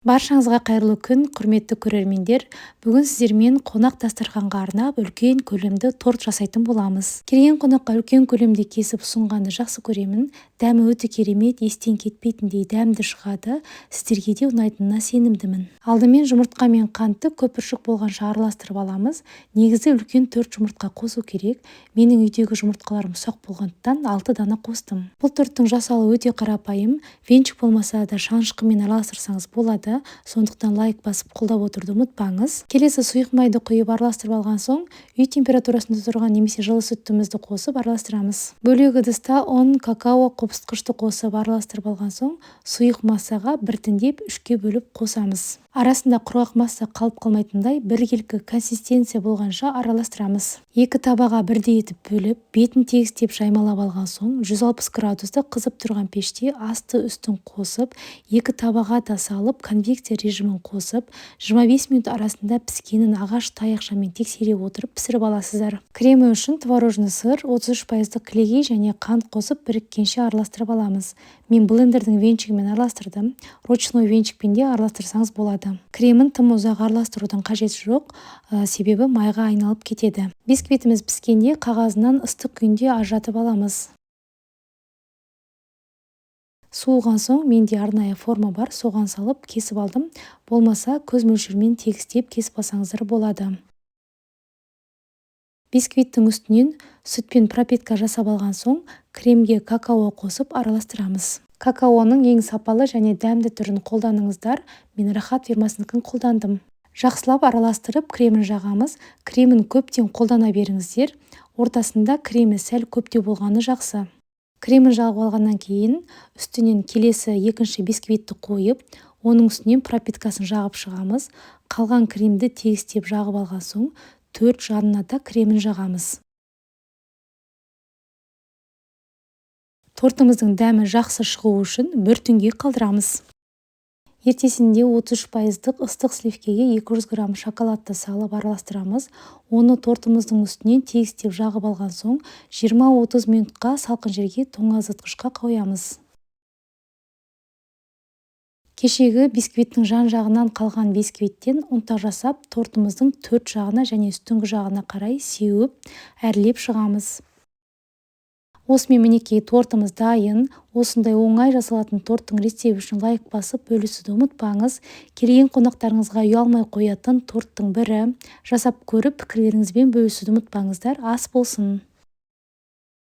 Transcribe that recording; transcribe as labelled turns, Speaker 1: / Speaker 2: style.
Speaker 1: Баршаңызға қайырлы күн, құрметті көрермендер. Бүгін сіздермен қонақ дастарханға арнап үлкен көлемді торт жасайтын боламыз. Келген қонаққа үлкен көлемде кесіп ұсынғанды жақсы көремін. Дәмі өте керемет, естен кетпейтіндей дәмді шығады. Сіздерге де ұнайтынына сенімдімін. Алдымен жұмыртқа мен қантты көпіршік болғанша араластырып аламыз. Негізі үлкен 4 жұмыртқа қосу керек. Менің үйдегі жұмыртқаларым ұсақ болғандықтан 6 дана қостым. Бұл торттың жасалуы өте қарапайым. Венчик болмаса да шанышқымен араластырсаңыз болады. Сондықтан лайк басып қолдап отыруды ұмытпаңыз. Келесі сұйық майды құйып араластырып алған соң, үй температурасында тұрған немесе жылы сүтімізді қосып араластырамыз. Бөлек ыдыста ұн, какао, қопсытқышты қосып араластырып алған соң, сұйық массаға біртіндеп 3-ке бөліп қосамыз. Арасында құрғақ масса қалып қалмайтындай біркелкі консистенция болғанша араластырамыз. Екі табаға бірдей етіп бөліп, бетін тегістеп жаймалап алған соң, 160 градуста қызып тұрған пеште асты үстін қосып, екі табаға да салып, конвекция режимін қосып, 25 минут арасында піскенін ағаш таяқшамен тексере отырып пісіріп аласыздар. Кремі үшін творожный сыр, 33% кілегей және қант қосып біріккенше араластырып аламыз. Мен блендердің венчигімен араластырдым. Ручной венчикпен де араластырсаңыз болады. Кремін тым ұзақ араластырудың қажеті жоқ, себебі майға айналып кетеді. Бисквитіміз піскенде қағазынан ыстық күйінде ажыратып аламыз. Суыған соң менде арнайы форма бар, соған салып кесіп алдым. Болмаса көз мөлшерімен тегістеп кесіп алсаңыздар болады. Бисквиттің үстінен сүтпен пропитка жасап алған соң, кремге какао қосып араластырамыз. Какаоның ең сапалы және дәмді түрін қолданыңыздар. Мен Рахат фирмасыныкін қолдандым. Жақсылап араластырып кремін жағамыз. Кремін көптен қолдана беріңіздер. Ортасында кремі сәл көптеу болғаны жақсы. Кремін жағып алғаннан кейін үстінен келесі екінші бисквитті қойып, оның үстінен пропиткасын жағып шығамыз. Қалған кремді тегістеп жағып алған соң, 4 жанына да кремін жағамыз. Тортымыздың дәмі жақсы шығуы үшін бір түнге қалдырамыз. Ертесінде 33% ыстық сливкеге 200 грамм шоколадты салып араластырамыз. Оны тортымыздың үстінен тегістеп жағып алған соң, 20-30 минутқа салқын жерге тоңазытқышқа қоямыз. Кешегі бисквиттің жан-жағынан қалған бисквиттен ұнтақ жасап, тортымыздың 4 жағына және үстіңгі жағына қарай сеуіп, әрлеп шығамыз. Осымен мінекей тортымыз дайын. Осындай оңай жасалатын торттың рецепті үшін лайк басып бөлісуді ұмытпаңыз. Келген қонақтарыңызға ұялмай қоятын торттың бірі. Жасап көріп, пікірлеріңізбен бөлісуді ұмытпаңыздар. Ас болсын.